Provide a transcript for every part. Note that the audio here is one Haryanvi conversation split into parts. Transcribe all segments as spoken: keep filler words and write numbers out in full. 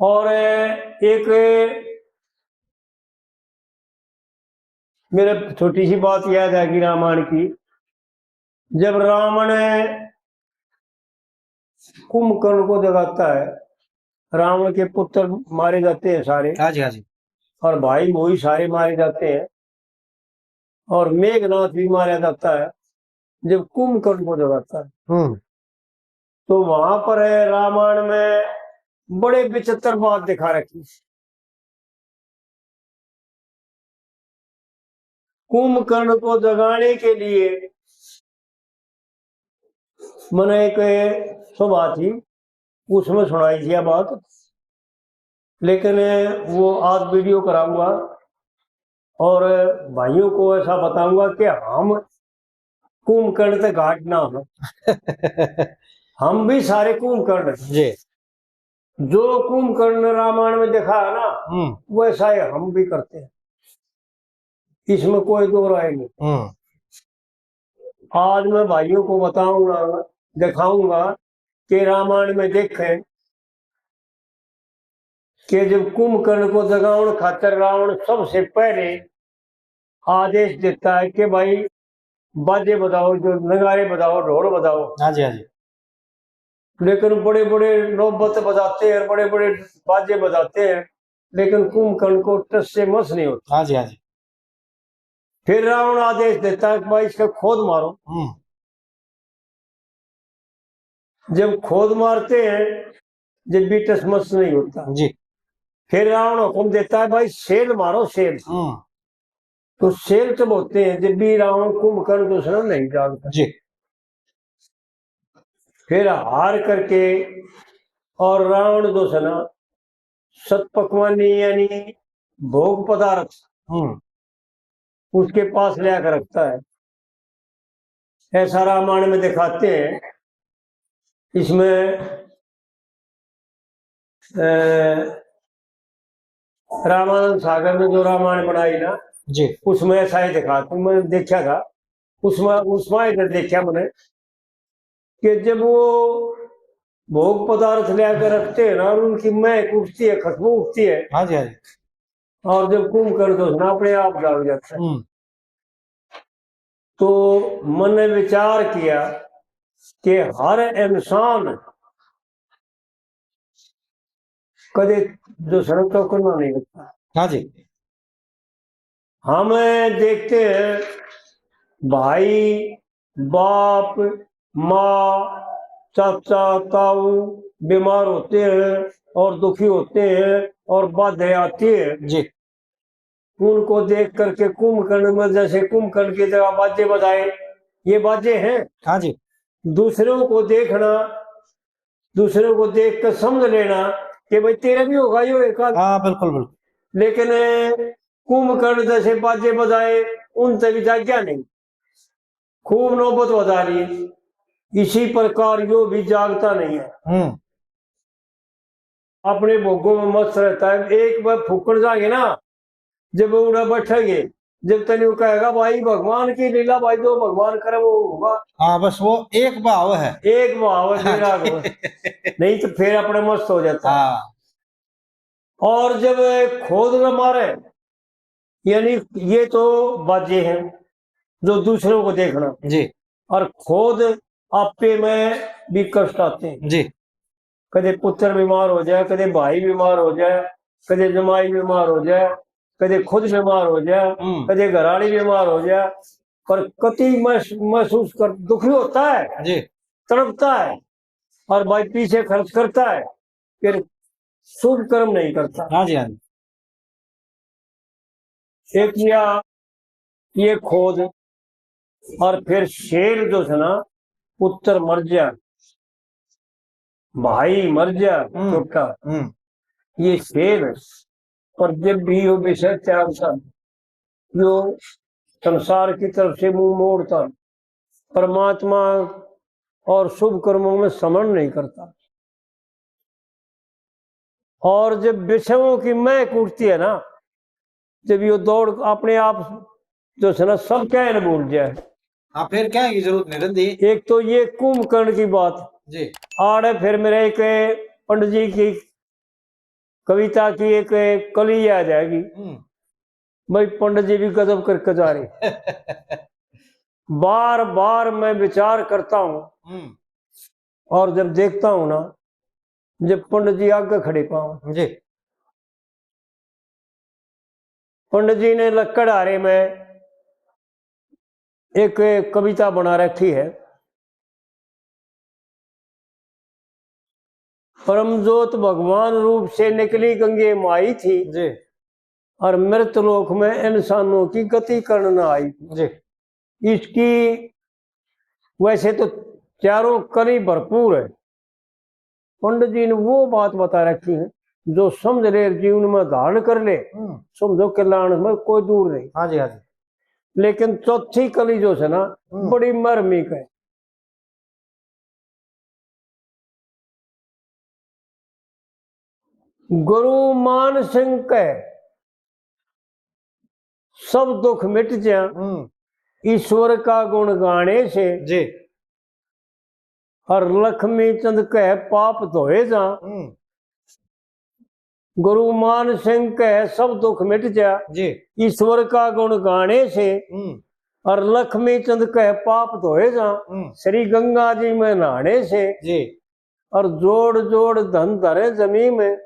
और एक मेरे छोटी सी बात याद आ गई रामायण की। जब रावण कुंभकर्ण को जगाता है, रावण के पुत्र मारे जाते हैं सारे, हाँ जी, हाँ जी। और भाई मोही सारे मारे जाते हैं, और मेघनाथ भी मारा जाता है। जब कुंभकर्ण को जगाता है, हम्म। तो वहां पर है रामायण में बड़े विचित्र बात दिखा रखी। कुंभकर्ण को जगाने के लिए मैंने एक सभा थी, उसमें सुनाई थी यह बात, लेकिन वो आज वीडियो कराऊंगा और भाइयों को ऐसा बताऊंगा कि हम कुंभकर्ण से घाट ना हो। हम भी सारे कुंभकर्ण हैं। जी। जो कुंभकर्ण रामायण में दिखा है ना, हम्म। वैसा ही हम भी करते हैं, इसमें कोई दो राय नहीं। हम्म। आज मैं भाइयों को बताऊंगा, दिखाऊंगा कि रामायण में देखें कि जब कुंभकर्ण को जगाउण खातर रावण सबसे पहले आदेश देता है कि भाई बाजे बजाओ, जो नगाड़े बजाओ, ढोल बजाओ। हाँ जी, हाँ जी। लेकिन बड़े बड़े नौबत बजाते हैं, बड़े बड़े बाजे बजाते हैं, लेकिन कुंभकर्ण को टस से मस नहीं होता। हाँ जी, हाँ जी। फिर रावण आदेश देता है कि भाई इसका खोद मारो। हम्म। जब खोद मारते हैं, जब भी टस मस नहीं होता। जी। फिर रावण हुक्म देता है, भाई सेल मारो, सेल। हम्म। तो सेल जब होते हैं, जब भी रावण कुंभकर्ण जो है ना नहीं जागता। जी। फिर हार करके और रावण जो है ना सत पकवानी यानी भोग पदार्थ हम्म। उसके पास ले आकर रखता है। ऐसा रामायण में दिखाते हैं। इसमें, अ, रामानंद सागर में जो रामायण बनाई ना, जी। उसमें ऐसा ही दिखाते, मैंने देखा था, उसमें, उसमें इधर देखा मैंने कि जब वो भोग पदार्थ ले आकर रखते हैं ना और उनकी महक उठती है, खुशबू उठती है, हाँ जी, हाँ जी। और जब कुंभकर्ण तो ना अपने आप जाग जाता है। हम्म। तो मैंने विचार किया कि हर इंसान कदे जो सड़क चौकन्ना नहीं लगता। हाँ जी। हम देखते हैं भाई, बाप, माँ, चाचा, ताऊ बीमार होते हैं और दुखी होते हैं और बाधे आती है। जी। उनको देख करके कुंभकर्ण में, जैसे कुंभकर्ण की जगह बाजे बजाए, ये बाजे हैं। हाँ जी। दूसरों को देखना, दूसरों को देख कर समझ लेना कि भाई तेरा भी होगा यो एक आध। हाँ, बिल्कुल, बिल्कुल। लेकिन कुंभकर्ण जैसे बाजे बजाए, उनसे भी जाग्या नहीं, खूब नौबत बजा ली। इसी प्रकार यो भी जागता नहीं है। हम्म। अपने भोगों में मस्त रहता है। एक बार फूकण जाएंगे ना, जब उड़ा बैठेंगे, जब तने वो कहेगा, "भाई, भगवान की लीला, भाई, जो भगवान करे वो होगा।" हाँ, बस वो एक भाव है। एक भाव है, मेरा भाव। नहीं तो फिर अपने मस्त हो जाता है। हाँ। और जब खोद न मारे, यानी ये तो बाजे हैं जो दूसरों को देखना। जी। और खोद आपे में भी कष्ट आते हैं। जी। कदे पुत्र बीमार हो जाए, कदे भाई बीमार हो जाए, कदे जमाई बीमार हो जाए, कदे खुद बीमार हो जाए, हम्म। कदे घराली बीमार हो जाए, पर कति महस-, महसूस कर, दुखी होता है, जी। तड़पता है, और भाई पीछे खर्च करता है, फिर शुभ कर्म नहीं करता। हाँ जी, हाँ जी। एक या ये खोद, और फिर शेर जो है ना, पुत्र मर जा, भाई मर जा, हम्म। छोटा, हम्म। ये शेर। पर जब भी यो विषय त्यागता, यो संसार की तरफ से मुंह मोड़ता, परमात्मा और शुभ कर्मों में स्मरण नहीं करता। और जब विषयों की महक उठती है ना, जब यो दौड़ अपने आप जो है ना, सब कहण भूल जाए। हाँ, फिर कहण की जरूरत नहीं रहती। एक तो ये कुंभकर्ण की बात। जी। आड़े फिर मेरे एक पंडित जी की कविता की एक, एक कली आ जाएगी। हम्म। भाई, पंडित जी भी गजब करके जा रहे। बार बार मैं विचार करता हूँ हम्म। और जब देखता हूँ ना, जब पंडित जी आगे खड़े पाऊं, जी। पंडित जी ने लक्कड़हारे में एक कविता बना रखी है। परमजोत भगवान रूप से निकली गंगे माई थी, जी। और मृत लोक में इंसानों की गति करण आई थी। जी। इसकी वैसे तो चारों कली भरपूर है। पंडित जी ने वो बात बता रखी है, जो समझ ले, जीवन में धारण कर ले, हम्म। समझो कल्याण में कोई दूर नहीं। हाँ जी, हाँ जी। लेकिन चौथी कली जो है ना, हम्म। बड़ी मार्मिक है। गुरु मान सिंह के सब दुख मिट जा, हम्म। ईश्वर का गुण गाने से, जी। और लक्ष्मी चंद के पाप धोए जा। हम्म। गुरु मान सिंह के सब दुख मिट जा, जी। ईश्वर का गुण गाने से, हम्म। और लक्ष्मी चंद के पाप धोए जा, हम्म। श्री गंगा जी में नहाने से, जी। और जोड़ जोड़ धन धरे जमीन में,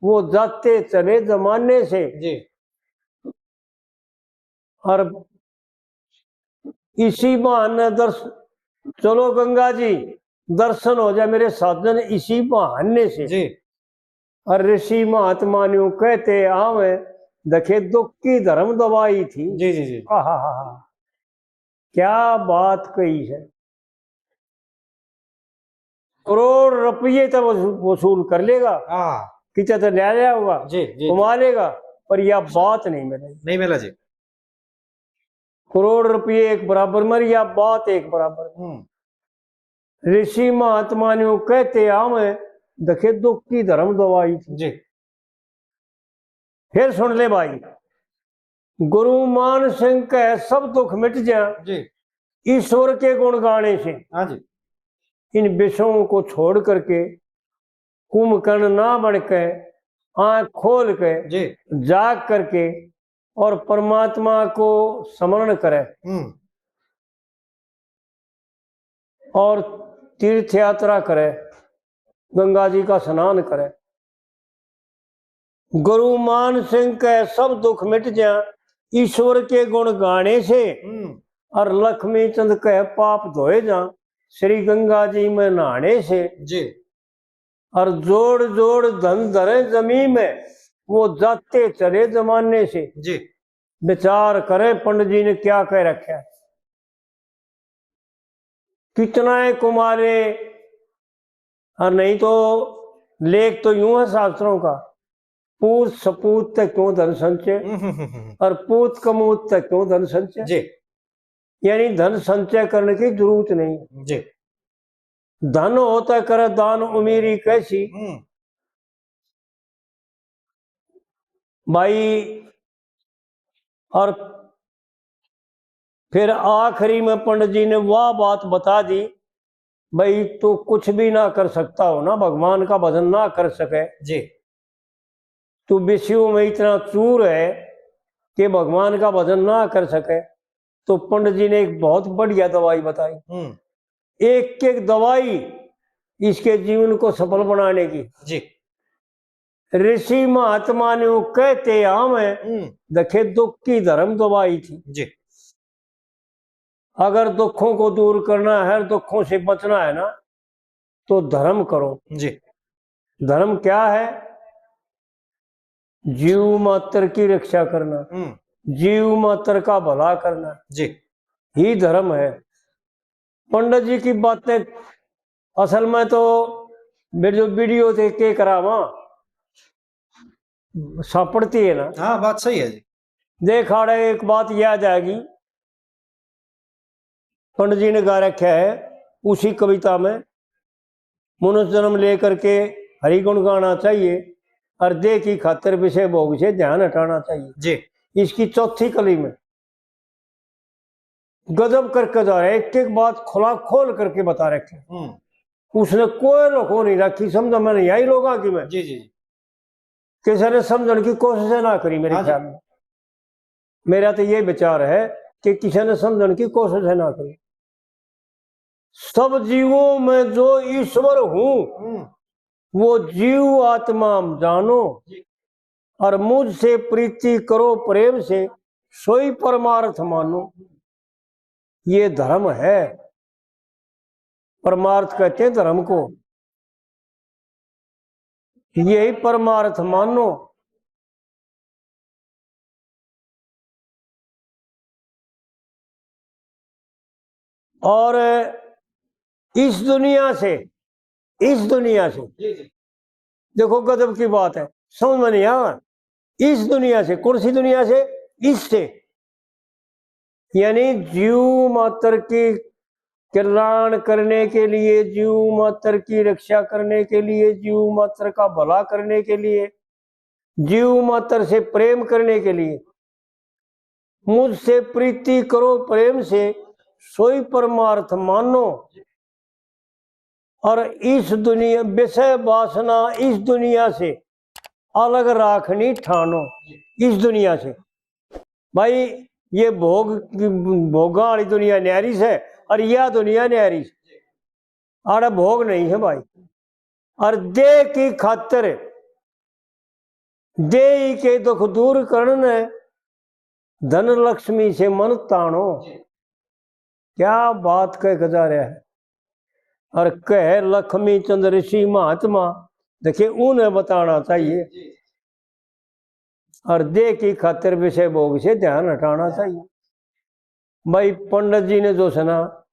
वो जाते चले जमाने से। जी। और इसी बहाने दर्श-, चलो गंगा जी, दर्शन हो जाए मेरे साजन इसी बहाने से। जी। और ऋषि महात्मा न्यू कहते आवे, देखे दुख की धर्म दवाई थी। जी, जी, जी। आहा हा हा, क्या बात कही है। करोड़ रुपये तो वसू-, वसूल कर लेगा, हाँ। किते तो ले लिया होगा, जी, जी, कमा जी। लेगा, पर यह बात नहीं मिलेगी। नहीं मिला जी। करोड़ रुपये एक बराबर में, या बात एक बराबर। हम्म। ऋषि महात्मा ने वो कहते आवे, देखे दुख की धर्म दवाई थी। जी। फिर सुन ले भाई, गुरु मान सिंह के सब दुख मिट जा, जी। ईश्वर के गुण गाने से। हाँ जी। इन विषयों को छोड़ करके, कुंभकर्ण ना बन के, आंख खोल के, जी। जाग करके और परमात्मा को स्मरण करे। हम्म। और तीर्थ यात्रा करे, गंगा जी का स्नान करे। गुरु मान सिंह के सब दुख मिट जा, ईश्वर के गुण गाने से, हम्म। और लक्ष्मी चंद के पाप धोए जा, श्री गंगा जी में नहाने से। जी। और जोड़ जोड़ धन धरे जमीन में, वो जाते चले जमाने से। जी। विचार करें पंडित जी ने क्या कह रखा है। कितना है कुमारे, और नहीं तो लेख तो यूं है शास्त्रों का, पूत सपूत तक क्यों धन संचय, हम्म, हम्म, हम्म, हम्म। और पूत कमूत तक क्यों धन संचय। जी। यानी धन संचय करने की जरूरत नहीं। जी। धन होता करे दान उमीरी कैसी। हम्म। भाई, और फिर आखिरी में पंडित जी ने वह बात बता दी, भाई, तू कुछ भी ना कर सकता हो ना, भगवान का भजन ना कर सके, जी। तू विषयों में इतना चूर है कि भगवान का भजन ना कर सके, तो पंडित जी ने एक बहुत बढ़िया दवाई बताई। हम्म। एक एक दवाई इसके जीवन को सफल बनाने की। जी। ऋषि महात्मा ने वो कहते आवे, हम्म। देखे दुख की धर्म दवाई थी। जी। अगर दुखों को दूर करना है, दुखों से बचना है ना, तो धर्म करो। जी। धर्म क्या है? जीव मात्र की रक्षा करना, हम्म। जीव मात्र का भला करना, जी। ही धर्म है। पंडित जी की बातें असल में तो मेरे जो वीडियो थे के करावा सापड़ती है ना। हाँ, बात सही है जी। देख आड़े एक बात याद आएगी, पंडित जी ने गा रखा है उसी कविता में, मनुष्य जन्म लेकर के हरि गुण गाना चाहिए और देह की खातिर विषय भोग से ध्यान हटाना चाहिए। जी। इसकी चौथी कली में गजब करके जा रहा है, एक एक बात खुला खोल करके बता रखी। हम्म। उसने कोई लुको नहीं रखी, समझा मैंने, यही लोग आगे में। जी, जी, जी। किसी ने समझण की कोशिश ना करी मेरे ख्याल में। मेरा तो ये विचार है कि किसी ने समझण की कोशिश ना करी। सब जीवों में जो ईश्वर हूँ, वो जीव आत्मा जानो, और मुझसे प्रीति करो प्रेम से, सोई परमार्थ मानो। ये धर्म है, परमार्थ कहते हैं धर्म को। यही परमार्थ मानो। और इस दुनिया से, इस दुनिया से, देखो गजब की बात है, समझ में नहीं आवा। इस दुनिया से, कौन सी दुनिया से? इससे, यानी जीव मात्र की कल्याण करने के लिए, जीव मात्र की रक्षा करने के लिए, जीव मात्र का भला करने के लिए, जीव मात्र से प्रेम करने के लिए, मुझसे प्रीति करो प्रेम से, सोई परमार्थ मानो। और इस दुनिया, विषय वासना इस दुनिया से अलग राखनी ठानो। इस दुनिया से भाई, ये भोग, भोगा वाली दुनिया न्यारी से, और यह दुनिया न्यारी से। आड़ा भोग नहीं है भाई। और देह की खातिर, देह के दुख दूर करण ने धन लक्ष्मी से मन ताणो। क्या बात कह के जा रहा है। और कह लक्ष्मी चंद ऋषि महात्मा, देखिए, उन्हें बताना चाहिए। और देह की खातिर विषय भोग से ध्यान हटाना चाहिए। भाई, पंडित जी ने जो सुना,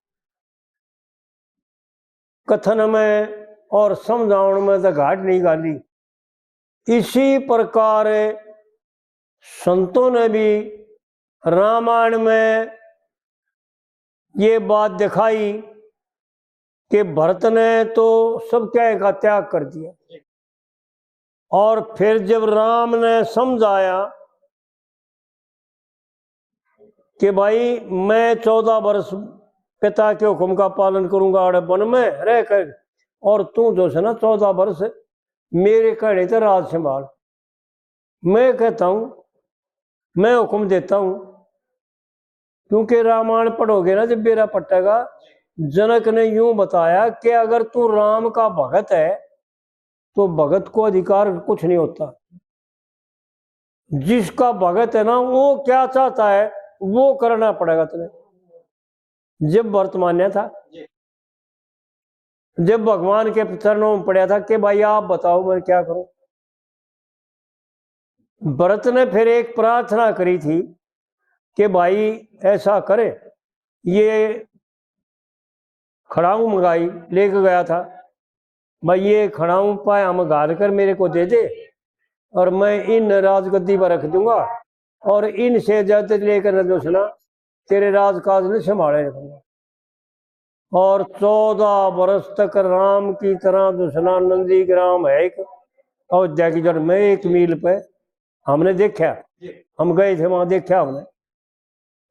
कथन में और समझावण में तो घाट नहीं घाली। इसी प्रकार संतों ने भी रामायण में ये बात दिखाई कि भरत ने तो सब क्या का त्याग कर दिया, और फिर जब राम ने समझाया कि भाई, मैं चौदह वर्ष पिता के हुक्म का पालन करूंगा आड़े वन में रह कर, और तू जो है ना, चौदह वर्ष मेरे कहने ते राज संभाल। मैं कहता हूं, मैं हुक्म देता हूं, क्योंकि रामायण पढ़ोगे ना, जब बेरा पटेगा। जनक ने यूं बताया कि अगर तू राम का भगत है, तो भगत को अधिकार कुछ नहीं होता। जिसका भगत है ना, वो क्या चाहता है, वो करना पड़ेगा तुम्हें। जब भरत मान्या था, जब भगवान के चरणों में पड़ा था कि भाई, आप बताओ, मैं क्या करूं? भरत ने फिर एक प्रार्थना करी थी कि भाई, ऐसा करे, ये खड़ाऊ मंगाई, लेके गया था, भाई, ये खड़ाऊ पाया में घाल कर मेरे को दे दे, और मैं इन राजगद्दी पर रख दूंगा, और इनसे इजाजत लेकर जो है ना, तेरे राजकाज ने संभाले रखूंगा। और चौदह वर्ष तक राम की तरह जो है ना, नंदीग्राम है एक, अयोध्या की जड़ में एक मील पे, हमने देखा, हम गए थे वहां, देखा हमने।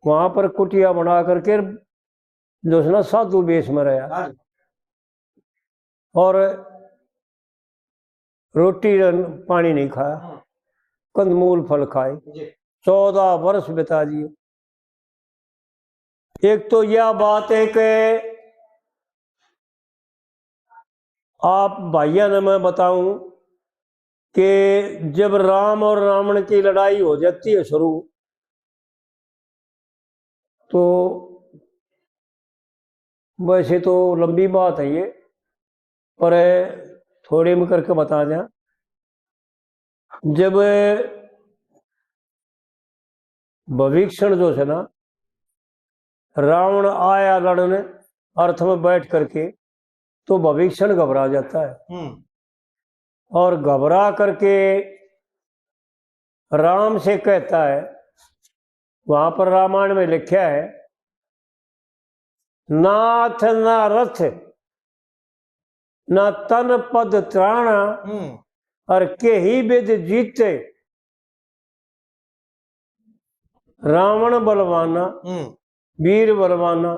वहां पर कुटिया बना करके जो है ना, साधु वेश में रहा। हाँ। और रोटी रन-, पानी नहीं खाया, हाँ। कंदमूल फल खाए। जी। चौदह वर्ष बिता दिए। एक तो यह बात है कि आप भाइयों ने मैं बताऊं कि जब राम और रावण की लड़ाई हो जाती है शुरू, तो वैसे तो लंबी बात है ये, पर थोड़े में करके बता दें। जब भविक्षण जो है ना, रावण आया लड़न अर्थ में बैठ करके, तो भविक्षण घबरा जाता है। हम्म। और घबरा करके राम से कहता है, वहां पर रामायण में लिखा है, "नाथ ना रथ ना तन पद त्राणा, हम्म। और केही विध जीते।" रावण बलवाना, हम्म। वीर बलवाना।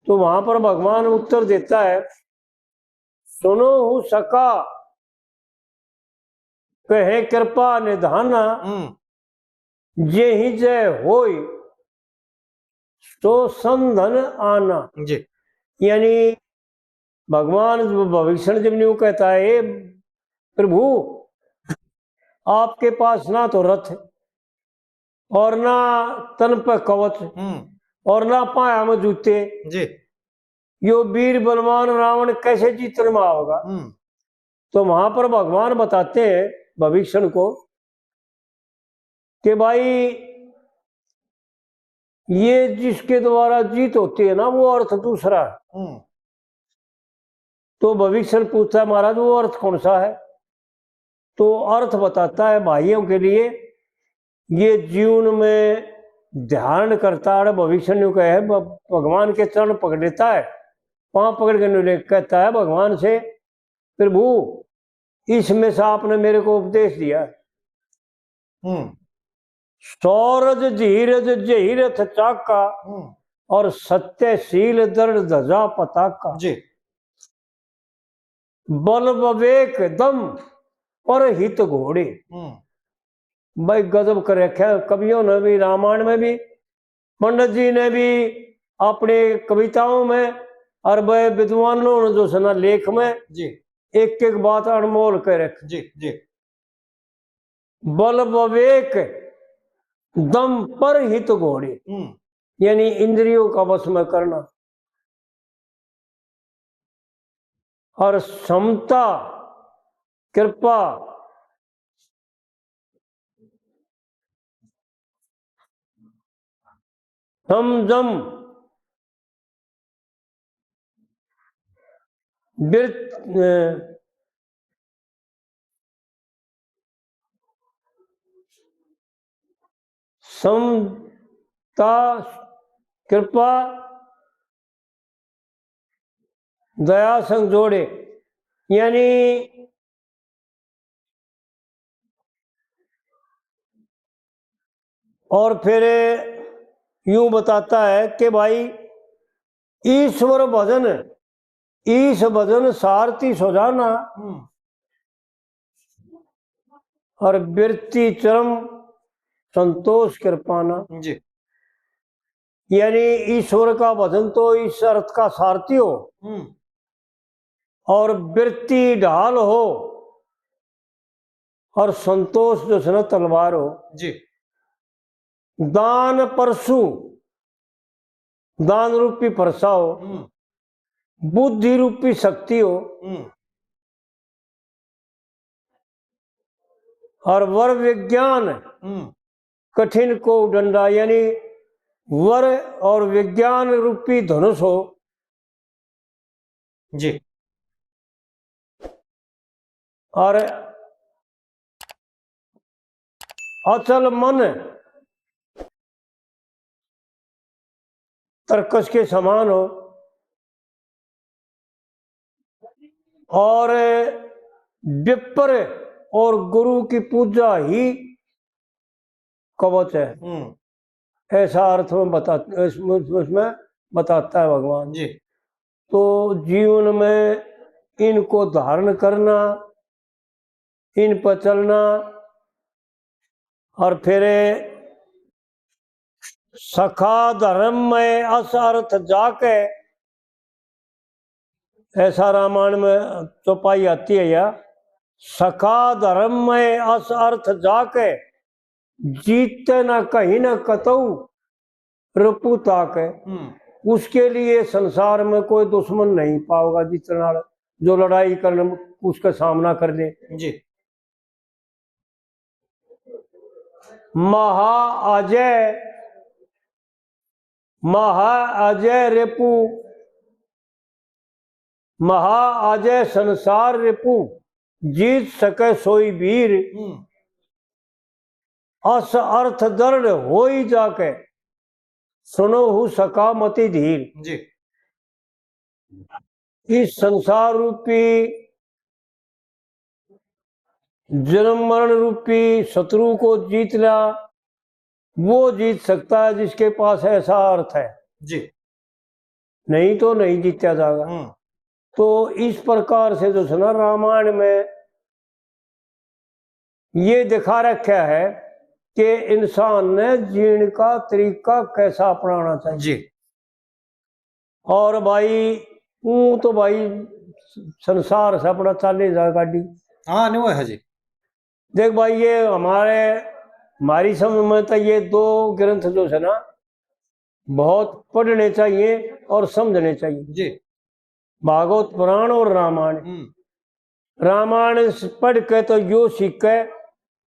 तो वहां पर भगवान उत्तर देता है, "सुनो हूं सका, कहे कृपा निधाना, हम्म। जेहि जय होय सो समधन आना। जी। यानी भगवान जब, भविष्य जब न्यू कहता है, "हे प्रभु, आपके पास ना तो रथ और ना तन पे कवच हम्म। और ना पाया में जूते, जी। यो वीर बलवान रावण कैसे जीतने में आओगा?" हम्म। तो वहां पर भगवान बताते हैं भविष्य को कि भाई, ये जिसके द्वारा जीत होती है ना, वो अर्थ दूसरा है। हम्म। तो भविष्य पूछता है, "महाराज, वो अर्थ कौन सा है?" तो अर्थ बताता है भाइयों के लिए, ये जीवन में ध्यान करता है, भविष्य न्यू कहे, भ-, भगवान के चरण पकड़ लेता है, पांव पकड़ के न्यू ले-, कहता है भगवान से, "प्रभु, इसमें से आपने मेरे को उपदेश दिया है।" हम्म। सौरज धीरज जेहि रथ चाका, हम्म। और सत्यशील दृढ़ ध्वजा पताका। जी। बल विवेक दम पर हित घोड़े। हम्म। भाई, गजब कर रखे हैं कवियों ने भी, रामायण में भी, पंडित जी ने भी अपने कविताओं में, और भाई विद्वानों ने जो सना लेख में जी। एक एक बात अनमोल कर रखी। जी, जी। बल विवेक दम पर हित घोड़े, हम्म। यानी इंद्रियों का वश में करना, और समता, कृपा, संयम, बिर-, अ, समता, कृपा, दया संग जोड़े, यानी और फिर यूं बताता है कि भाई, ईश्वर भजन, ईश भजन सारथी सो जाना, हम्म। और बिरती चरम संतोष कृपाना। जी। यानी ईश्वर का भजन तो इस अर्थ का सारथी हो, हम्म। और बिरती ढाल हो, और संतोष जो है ना, तलवार हो। जी। दान परसू, दान रूपी फरसा हो, हम्म। बुद्धि रूपी शक्ति हो, हम्म। और वर विज्ञान, हम्म। कठिन को डंडा, यानी वर और विज्ञान रूपी धनुष हो। जी। और अचल मन तरकश के समान हो, और विप्र और गुरु की पूजा ही कवच है। हम्म। ऐसा अर्थ में बता, इसमें, उसमें बताता है भगवान। जी। तो जीवन में इनको धारण करना, इन पर चलना, और फिर सखा धर्म में अस अर्थ जाके, ऐसा रामायण में चौपाई आती है या, सखा धर्म में अस अर्थ जाके, जीते ना कहीं ना कतऊ रपू ताक है। हम्म। उसके लिए संसार में कोई दुश्मन नहीं पाओगा जितना जो लड़ाई करने उसका सामना कर ले। जी। महा अजय, महा अजय रिपु, महा अजय संसार रिपु, जीत सके सोई वीर। हम्म। अस अर्थ दृढ़ होई जाके, सुनो हु सका मति धीर। जी। इस संसार रूपी जन्म मरण रूपी शत्रु को जीत लिया, वो जीत सकता है जिसके पास ऐसा अर्थ है। जी। नहीं तो नहीं जीता जाएगा। हम्म। तो इस प्रकार से जो है ना, रामायण में ये दिखा रखा है कि इंसान ने जीण का तरीका कैसा अपनाना चाहिए। जी। और भाई, ऊं तो भाई संसार से अपना चाले जा गाड़ी। हाँ, नहीं वो है जी। देख भाई, ये हमारे, हमारी समझ में तो ये दो ग्रंथ जो है ना, बहुत पढ़ने चाहिए और समझने चाहिए। जी। भागवत पुराण और रामायण। हम्म। रामायण स-, पढ़ के तो यो सीखे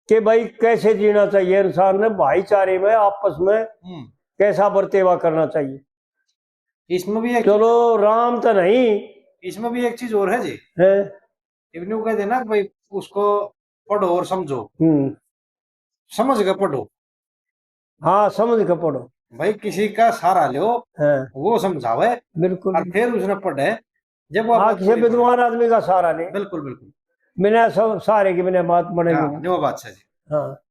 कि भाई कैसे जीना चाहिए इंसान ने, भाईचारे में, आपस में हम्म। कैसा बर्तेवा करना चाहिए। इसमें भी एक चलो, राम तो नहीं, इसमें भी एक चीज और है जी। है। इब्ने कह देना कि भाई, उसको पढ़ो और समझो, हम्म। समझ के पढ़ो। हाँ, समझ के पढ़ो। भाई, किसी का सहारा लो, हाँ, वो समझावे बिल्कुल। और फिर उसने पढ़े। जब वो हाँ, बात किसी पूरी विद्वान आदमी का सहारा ले। बिल्कुल, बिल्कुल। बिना सब सहारे के बिना बात बनेगी हाँ, नहीं। नहीं, वो बात है जी। हाँ,